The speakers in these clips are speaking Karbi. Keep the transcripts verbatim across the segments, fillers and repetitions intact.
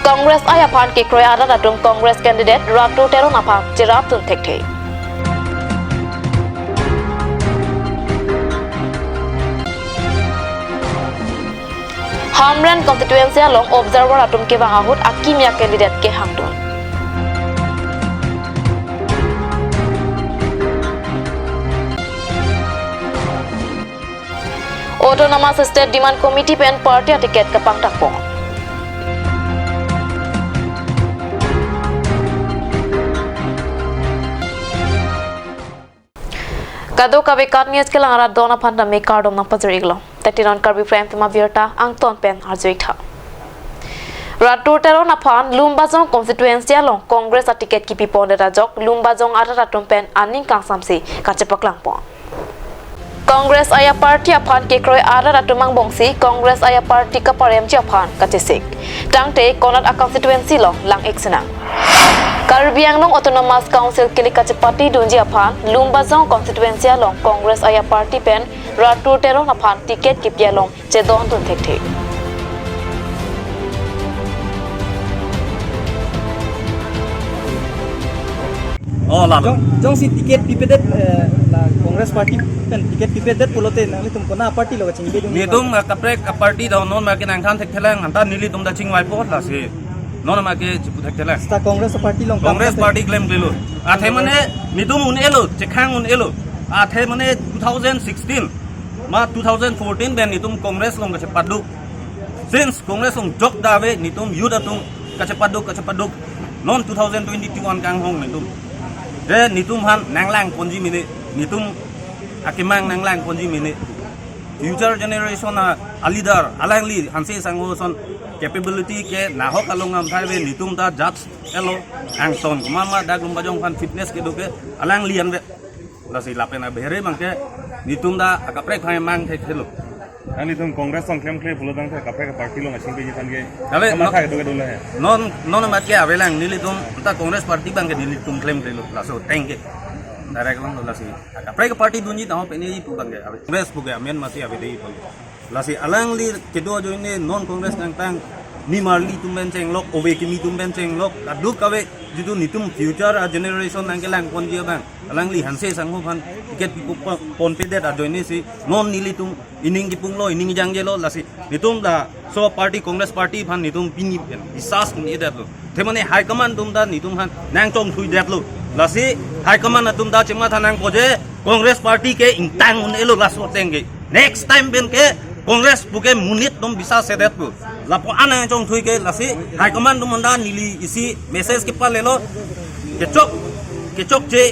Congress I aphan kekroi arat atum Congress candidate Ratu Teron aphan cherapdun thekthe. Hamren constituency along observer atum kevang ahut akimi a-candidate kehangdun. Autonomous State Demand Committee pen party a-ticket kapangthakpon. Kadokave KAT News kelang arat don aphan tame kardom nangpajir-iklo. Tetinon Karbi Prime Time abirta angton pen arju-iktha. Ratu Teron aphan Lumbajong constituency along Congress a-ticket kipipondet ajok Lumbajong arat atum pen aning kangsamse kachepaklangpon. Congress I a-party aphan kekroi arat atum angbongsi Congress I a-party kaparemji aphan kachesik. Tangte konat a-constituency along lang-ik sinang. Karbi Anglong Autonomous Council kelik kachepatedunji aphan Lumbajong constituency along Congress I a-party pen Ratu Teron aphan ticket kipi along chedondun thekthe. Oh, lalo. Jong, jongsi ticket pipedet, eh, la Congress party pen ticket pipedet pulote nanglitum kona party lo kachingbidun? Netum, eh, kaprek, eh, party do, non ma kenangthan thekthelang, anta nelitum ta chingvaipo lasi. Non ma ke chipu thekthelang. Seta Congress party along Congress kam party klemklelo. Athe mane netum un-elo, chekhang un-elo. Athe mane two thousand sixteen ma two thousand fourteen pen netum Congress along kachepaduk. Since Congress along jok dave netum youth atum kachepaduk, kachepaduk. Non two thousand twenty-two an kanghong netum. Je netum aphan nanglangponji mene, netum akemang nanglangponji mene. Future generation a, a-leader, alangli Hanse Sangho ason capability ke nahok along amthai ave, netum ta judge-elo, angton komat ma dak Lumbajong aphan fitness kedo ke alangli anvet. Lasi lapen abhere abangke netum ta akaprek aphan mang thekthelo. Nanglitum Congress along klemkle pulo tangte kaprek party along kachingbeji tangte. Kale, kamatha no-, kedo kedo le he. Non, non ma ke avelang, nelitum ta Congress party abangke nelitum klemklelo. Laso ateng ke. Direct along lasi. Kaprek party dunji tangho pene ipu abangke ave. Congress puke amen masi avedetpo. Lasi alangli kedo ajoine non Congress nangtang nimarli atum pen chenglok, ove kimi atum pen chenglok, kadokave jitu netum future a-generation nangkelangponji abang. Alangli Hanse Sangho aphan ticket pipo po-, ponpedet ajoine si non nelitum ining kipunglo, ining jangjelo, lasi netum ta laso party Congress party aphan netum pini pen biswas un-edetlo. Athe mane high command atum ta netum aphan nangchongthuidetlo. Lasi high command atum ta chematha nangpo je Congress party ke ingtang un-elo laso ateng ke. Next time pen ke Congress puke monit atum biswas sedetpo. Lapu-an nangchongthui ke lasi high command atum anta neli isi message kepalelo. Kechok, kechokche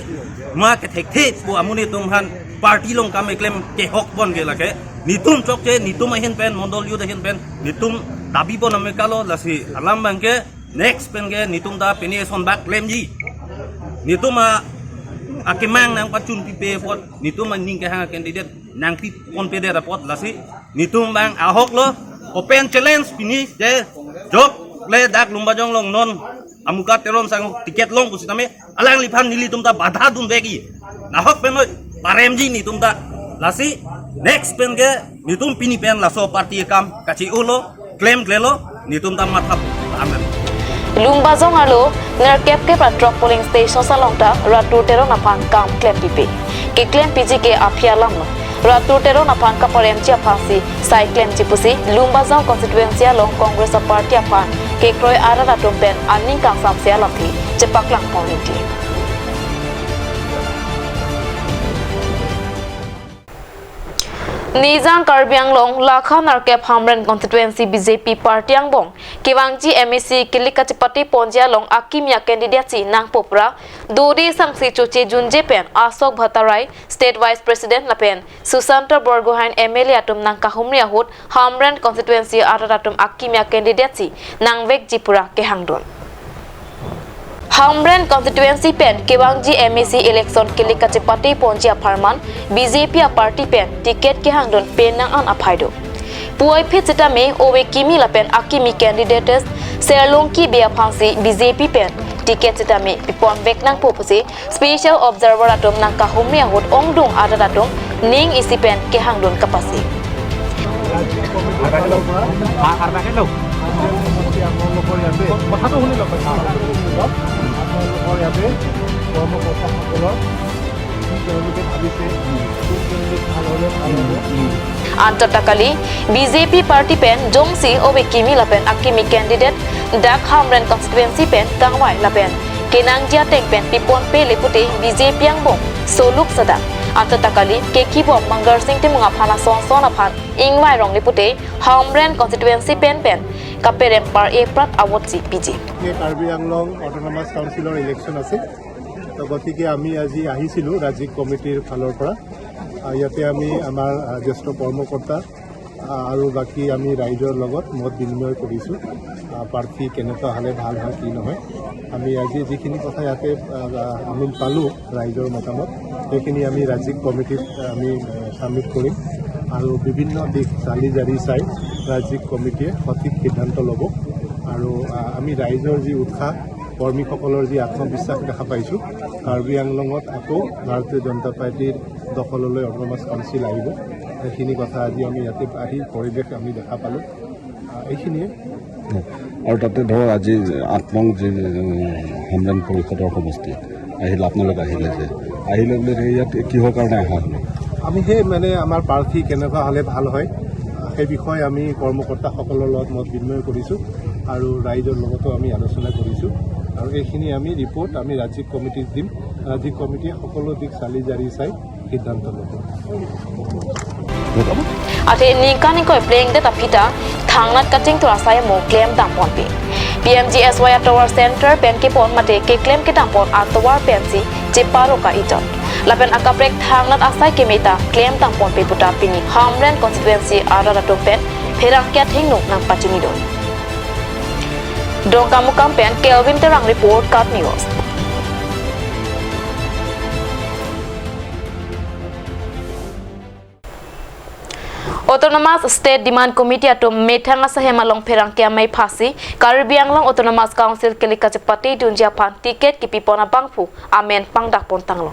ma kethekthe pu amonit atum aphan party along kam keklem kehokpon ke lake. Netum chokche, netum ahin pen, mondol youth ahin pen netum dabipon amekalo, lasi alam abangke next pen ke netum ta pene eson bak klemji. Netum a, akemang nangpachunpipe apot, netum aning kehang candidate nangpiponpedet apot, lasi netum abang ahoklo, open challenge pini je jok le dak Lumbajong along non Amuka Teron Sangho ticket long pusitame alangliphan nelitum ta badha dunvekji. Nahok pen noi paremji netum ta. Lasi next pen ke netum pini pen laso party akam kachi-olo, klemklelo, netum ta mathap. Amen. Lumbajong arlo nerkep kep ra throk polling station along ta Ratu Teron aphan kam klempipe. Keklempiji ke aphi alamlo. Ratu Teron aphan kaparemji aphansi sai klemji pusi Lumbajong constituency along Congress a-party aphan kekroi arat atum pen aning kangsamse alamthe chepaklangpon rinti. Nijang Karbi Anglong lakha nerkep Hamren constituency B J P party angbong kevangji M A C kelik kachepateponji along akimi a-candidate si nangpo pura dode sangsi chochejunje pen Ashok Bhattarai, State Vice President lapen Sushanta Borgohain M L A atum nangkahumri ahut Hamren constituency arat atum akimi a-candidate si nangvekji pura kehangdun. Hamren constituency pen kevangji M A C election kelik kachepateponji apharman B J P a-party pen ticket kehangdun penang an aphai do. Puvoiphit sitame ove kimi lapen akimi candidates Serlongki Bey aphansi B J P pen ticket sitame piponvek nangpo pusi Special Observer atum nangkahumri ahut ongdung arat atum ning isi pen kehangdun kapasi. আপোনালোকৰ ইয়াতে কথাটো শুনি লওক। আপোনালোকৰ ইয়াতে কৰ্মকৰ্তাসকলৰ কি তেওঁলোকে ভাবিছে, কোন কেণ্ডিডেট ভাল হ'লে ভাল হ'ব। Antot ta kali, B J P party pen jongsi ove kimi lapen akimi candidate dak Hamren constituency pen kangvai lapen kenangji ateng pen pipon pele pute B J P angbong soluk sadak. Antot ta kali, kekibom Mangarsing Timung aphan ason son aphan ingvai rong le pute Hamren constituency pen pen kaperem par-e prat awot si piji. এই কাৰ্বি আংলং অট'নমাছ কাউন্সিলৰ ইলেকশ্যন আছিল। তো গতিকে আমি আজি আহিছিলোঁ ৰাজ্যিক কমিটিৰ ফালৰ পৰা। আহ, ইয়াতে আমি আমাৰ, আহ, জ্যেষ্ঠ কৰ্মকৰ্তা, আহ, আৰু বাকী আমি ৰাইজৰ লগত মত বিনিময় কৰিছোঁ। আহ, প্ৰাৰ্থী কেনেকুৱা হ'লে ভাল হয়, কি নহয়। আমি আজি যিখিনি কথা ইয়াতে, আহ, আমি পালোঁ, ৰাইজৰ মতামত, সেইখিনি আমি ৰাজ্যিক কমিটিত আমি, আহ, ছাবমিট কৰিম আৰু বিভিন্ন দিশ চালি জাৰি চাই ৰাজ্যিক কমিটিয়ে সঠিক সিদ্ধান্ত ল'ব। আৰু, আহ, আমি ৰাইজৰ যি উৎসাহ, কৰ্মীসকলৰ যি আত্মবিশ্বাস দেখা পাইছোঁ, কাৰ্বি আংলঙত আকৌ ভাৰতীয় জনতা পাৰ্টীৰ দখললৈ অট'নমাছ কাউন্সিল আহিব, সেইখিনি কথা আজি আমি ইয়াতে আহি পৰিৱেশ আমি দেখা পালোঁ। আহ, এইখিনিয়ে। আৰু তাতে ধৰক আজি আঠ নং যি, উম, হামৰেণ পৰিষদৰ সমষ্টি আহিল, আপোনালোক আহিলে যে, আহিলে বুলি ইয়াত কিহৰ কাৰণে অহা হ'ল? আমি সেই মানে আমাৰ প্ৰাৰ্থী কেনেকুৱা হ'লে ভাল হয়, আহ, সেই বিষয়ে আমি কৰ্মকৰ্তাসকলৰ লগত মত বিনিময় কৰিছোঁ আৰু ৰাইজৰ লগতো আমি আলোচনা কৰিছোঁ আৰু এইখিনি আমি ৰিপৰ্ট আমি ৰাজ্যিক কমিটিক দিম। ৰাজ্যিক কমিটিয়ে সকলো দিশ চালি জাৰি চাই সিদ্ধান্ত ল'ব। Athe ningkan ingkoi plengdet aphi ta thangnat kachingthur asai amo klem dam ponpe. P M G S Y atovar center pen kepon mate keklem kedam pon atovar pensi cheparo ka-iton. Lapen akaprek thangnat asai keme ta klem dam ponpe puta pini Hamren constituency arat atum pen pherangke athengno nangpachini do. Dongkamukam pen Kelvin Terang report, KAT News. Autonomous State Demand Committee atum methang asahem along pherangke amei phasi Karbi Anglong Autonomous Council kele kachepate dunji aphan ticket kipipon abangphu amen pangdak pon tanglo.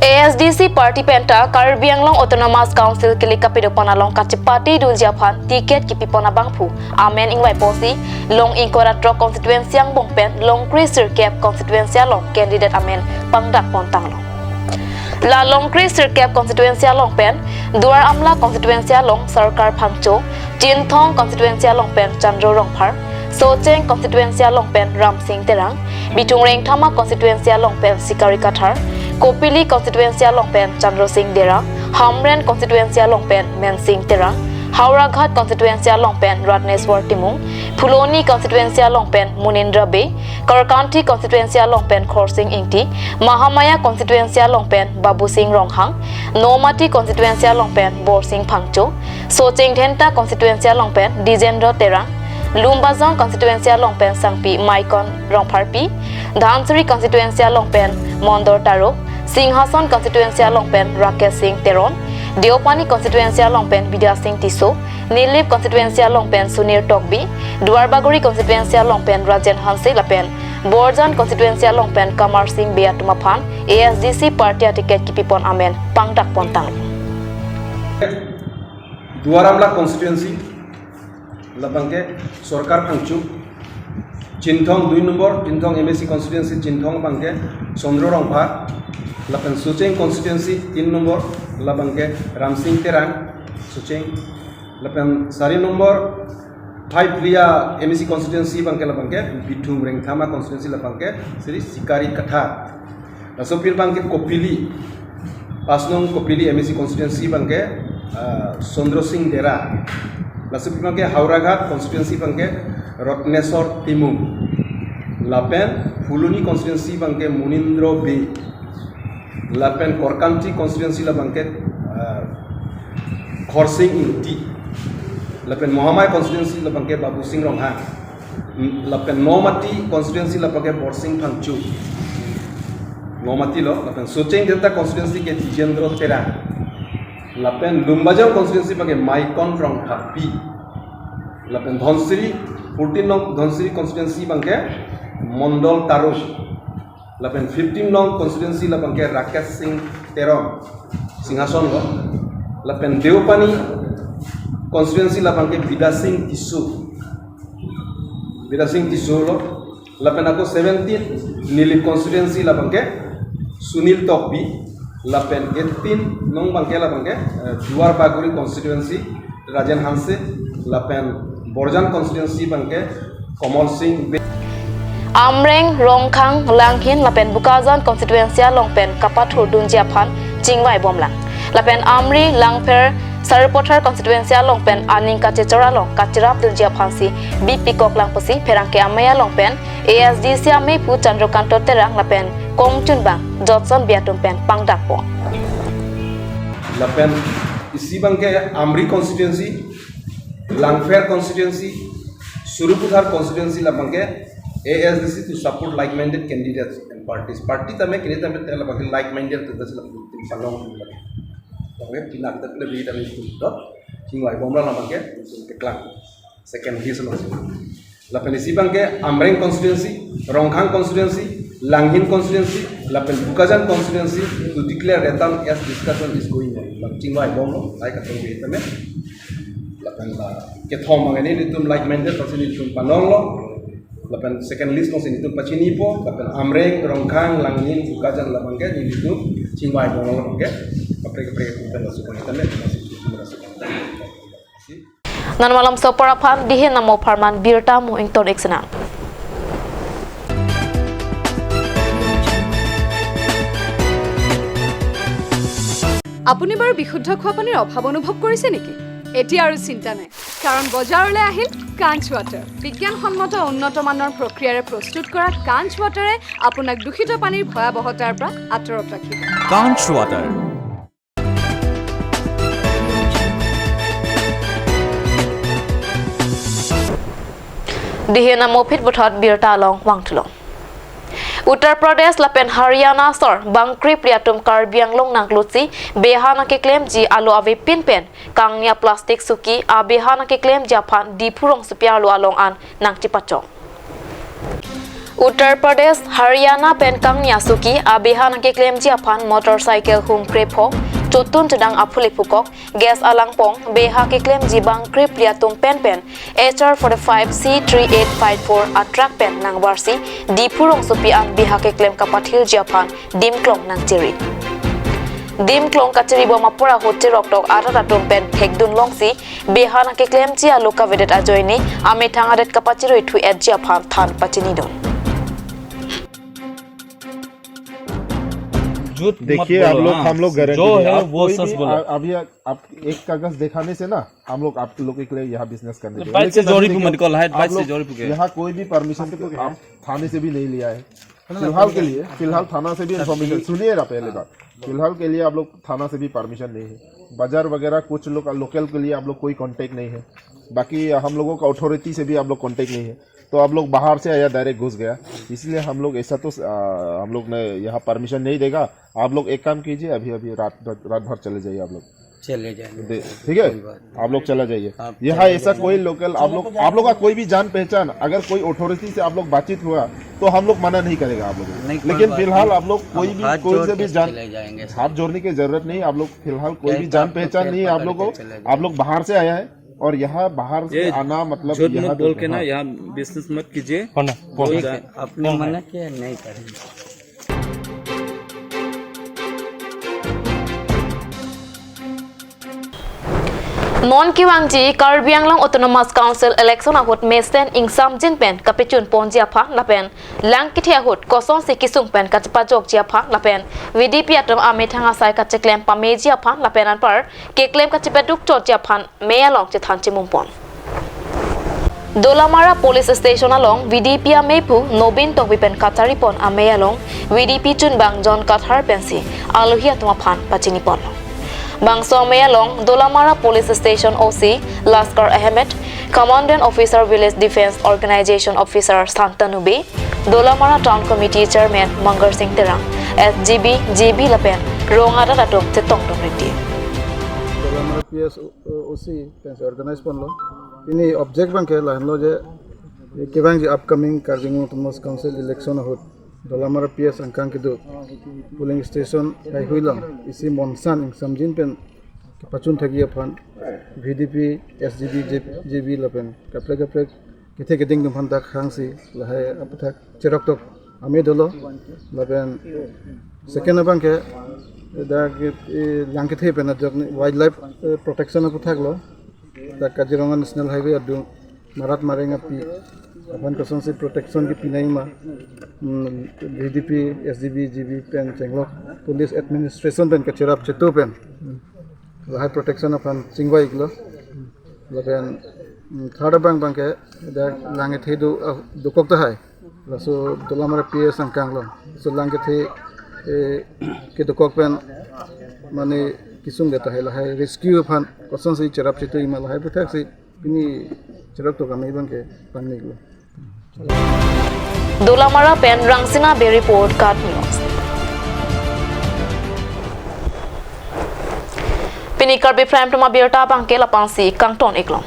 A S D C party penta Karbi Anglong Autonomous Council kele kapedo pon along kachepate dunji aphan ticket kipipon abangphu amen ingvai ponsi Long ingkoi ra throk constituency angbong pen Longkri sirkep constituency along candidate amen pangdak pon tanglo. La Longkri sirkep constituency along pen Duar Amla constituency along Sarkar Phangcho, Chinthong constituency along pen Chandro Rongphar, Socheng constituency along pen Ramsing Terang, Bithung Rengthama constituency along pen Sikari Kathar, Kopili constituency along pen Chandro Sing Dera, Hamren constituency along pen Mensing Terang, Howraghat constituency along pen Ratneswar Timung, Phuloni constituency along pen Munindra Bey, Korkanthi constituency along pen Khorsing Ingti, Mahamaya constituency along pen Babusing Ronghang, Nomati constituency along pen Borsing Phangcho, Socheng Dhenta constituency along pen Dijendra Terang, Lumbajong constituency along pen Sangpi Maikon Rongpharpi, Dhansiri constituency along pen Mondor Taro, Singhason constituency along pen Rakesh Sing Teron, Deopani constituency along pen Bidya Sing Tisso, Nilip constituency along pen Sunir Tokbi, Duarbagori constituency along pen Rajen Hanse lapen Borjan constituency along pen Kamar Sing Bey atum aphan A S D C party aticket kipipon amen pangdak pon tanglo. Duar Amla constituency labangke Sarkar Phangcho, Chinthong dui number, Chinthong M A C constituency, Chinthong abangke Chandro Rongphar, lapen Socheng constituency tin number, labangke Ramsing Terang, Socheng, lapen sari number, Phaiphli M A C constituency abangke labangke, Bithung Rengthama constituency labangke, Sri Sikari Kathar. Laso pir abangke Kopili, pas nong Kopili M A C constituency abangke, ah, Chandra Sing Dera. Laso pir abangke Howraghat constituency abangke Ratneswar Timung. Lapen Phuloni constituency abangke Munindra Bey. Lapen Korkanthi constituency labangke, ah, Khorsing Ingti. Lapen Mahamaya constituency labangke Babusing Ronghang. Lapen Nomati constituency labangke Borsing Phangcho. Nomati lo, lapen Socheng Dhenta constituency ke Dijendra Terang. Lapen Lumbajong constituency abangke Maikon Rongpharpi. Lapen Dhansiri, fourteen nong Dhansiri constituency abangke Mondol Taro. Lapen fifteen nong constituency labangke Rakesh Sing Teron, Singhason lo. Lapen Deopani constituency labangke Bidya Sing Tisso. Bidya Sing Tisso lo, lapen ako seventeen Nilip constituency labangke Sunil Tokbi, lapen eighteen nong bangke labangke, eh, Duar Bagori constituency Rajen Hanse, lapen Borjan constituency bangke Kamal Singh Bey. Amreng, Rongkhang, Langhin lapen Bokajan constituency along pen kapathurdunji aphan chingvai bomlang. Lapen Amri, Langpher, Sarupathar constituency along pen aning kachechor along kachirapdunji aphansi bipikok lang pusi pherangke amei along pen A S D C amei pu Chandrakanta Terang lapen kongchunbang Jotson Bey atum pen pangdakpo. Lapen isi bangke Amri constituency, Langpher constituency, Sarupathar constituency labangke A S D C to support like-minded candidates and parties. Party tame kini tame te labangke like-minded to das labangke tim salong tu labangke. Labangke tina kita pele beri tame itu dot. Chingvai bomlang labangke itu keklang. Second list lo. Lapen isi bangke Amreng constituency, Rongkhang constituency, Langhin constituency, lapen Bokajan constituency to declare return as discussion is going on. Lapen chingvai bomlo, lai katong beri tame. Lapen la kethom bang ini nelitum like-minded pasi nelitum panonglo. Lapen second list alongsi nelitum pachinipo. Lapen Amreng, Rongkhang, Langhin, Bokajan labangke nelitum chingvai bomlo labangke. Kaprek kaprek nelitum langsung kami tame, masih nelitum langsung kami tame. Nonmalom sopor aphan Dihen Amo apharman birta mo ington eksenang. আপুনি বাৰু বিশুদ্ধ খোৱা পানীৰ অভাৱ অনুভৱ কৰিছে নেকি? এতিয়া আৰু চিন্তা নাই, কাৰণ বজাৰলৈ আহিল কাঞ্চ ৱাটাৰ। বিজ্ঞানসন্মত উন্নত মানৰ প্ৰক্ৰিয়াৰে প্ৰস্তুত কৰা কাঞ্চ ৱাটাৰে আপোনাক দূষিত পানীৰ ভয়াৱহতাৰ পৰা আঁতৰত ৰাখিব। Kanch Water. Dihen Amo phit puthot birta along vangthulo. Uttar Pradesh lapen Haryana asor bangkrepli atum Karbi Anglong nangklutsi beha nangkeklemji alo avepin pen kangni aplastic suki abeha nangkeklemji aphan Diphu rongsopi arlo along an nangchipachong. Uttar Pradesh, Haryana pen kangni asuki abeha nangkeklemji aphan motorcycle hum krepho, chotun chodang aphulik phukok, gas alangpong, beha keklemji bangkrepli atum pen pen H R forty-five C three eight five four a truck pen nangvarsi Diphu rongsopi an beha keklem kapathirji aphan dimklong nangchiri. Dimklong kachiri bom apor ahut cheroktok arat atum pen thekdun longsi beha nangkeklemji alo kavedet ajoine amethang adet kapachirui thu-etji aphan than pachinidun. झूठ मत देखिए, आप बोलो, लोग, हाँ। हम लोग गारंटी जो नहीं। है, आप वो कोई सच भी, बोलो। आ-, अभी आप एक कागज दिखाने से ना, हम लोग आप लोग के लिए यहाँ बिजनेस करने देंगे। बाइक से लेकिन जोड़ी अभी पू देखिए, मत कॉल, हाइट आप बाइक से लोग जोड़ी पू के। यहाँ कोई भी परमिशन आप थाने से भी नहीं लिया है। फिलहाल के लिए, फिलहाल थाना से भी इन्फॉर्मेशन, सुनिए ना पहले बात। फिलहाल के लिए आप लोग थाना से भी परमिशन नहीं है। बाजार वगैरह कुछ लोग लोकल के लिए आप लोग कोई कांटेक्ट नहीं है। बाकी हम लोगों का अथॉरिटी से भी आप लोग कांटेक्ट नहीं है। तो आप लोग बाहर से आया, डायरेक्ट घुस गया, इसलिए हम लोग ऐसा तो, आ, हम लोग ने यहाँ परमिशन नहीं देगा। आप लोग एक काम कीजिए, अभी, अभी रात भर, रात भर चले जाइए आप लोग। चले जाएंगे। दे-, ठीक है? कोई बात नहीं। आप लोग चला जाइए। आप यहाँ चले ऐसा जाइए। कोई लोकल, आप लोग, आप लोग का कोई भी जान पहचान, अगर कोई अथॉरिटी से आप लोग बातचीत हुआ, तो हम लोग मना नहीं करेगा आप लोगों को। नहीं, कोई लेकिन बात फिलहाल नहीं। आप लोग कोई हम भी, हाथ कोई जोड़ से के भी जान, चले जाएंगे, सर। हाथ जोड़ने की जरूरत नहीं। आप लोग फिलहाल कोई भी जान पहचान नहीं है आप लोगों को। आप लोग बाहर से आया है और यहाँ बाहर से ये आना, मतलब, झूठ यहाँ मत बोल के ना, हाँ। यहाँ बिजनेस मत कीजिए। कौन है? कौन है? ठीक है, आपने मना किया, नहीं करेंगे। Non kevangji Karbi Anglong Autonomous Council election ahut mesen ingsamjin pen kapechun ponji aphan lapen lang kethe ahut kosonsi kesung pen kachepajokji aphan lapen V D P atum amethang asai kacheklem pameji aphan lapen anpar keklem kachepaduk chotji aphan amei along chethan chimum pon. Dolamara Police Station along V D P amei pu Nobin Tokbi pen kachari pon amei along V D P chunbang John Kathar pensi alohi atum aphan pachini pon. Bangso amei along Dolamara Police Station O C Laskar Ahmed, Commandant Officer Village Defence Organisation Officer Santanu Bey, Dolamara Town Committee Chairman Mangar Singh Terang, S G B, G B lapen rong arat atum chetongdun riti. Dolamara P S O C pensi organize ponlo. Pini object abangke lahenlo je, kevangji upcoming Karbi Anglong Autonomous Council election ahut Dolamara P S angkang kedo polling station haihui along isi monsan ingsamjin pen kepachun thakji aphan V D P, S G B, J-, J B lapen kaprek kaprek kethe keding atum aphan ta khangsi lahai aputhak cherap tok amei dolo. Lapen second abang ke dak, eh, lang kethe pen ajok ni wildlife, eh, protection aputhak lo. Dak Kaziranga National Highway adung marat mareng api aphan kosonsi protection kipi nangji ma, hmm, V D P, S D B, G B pen chenglok police administration pen kacherap chetu pen lahai protection aphan chingvai iklo. Lapen, hmm, third abang abang ke dak lang kethe do, ah, dokok tahai. Laso Dolamara P S angkang lo. So lang kethe, eh, kedokok pen mane kesung det tahai, lahai rescue aphan kosonsi cherap chetu ma, lahai aputhak si pini cherap tok amei abang ke pangni iklo. Dolamara pen Rangsina Bey report, KAT News. Pini Karbi Prime Time abirta abang ke lapu-an si kangton iklo.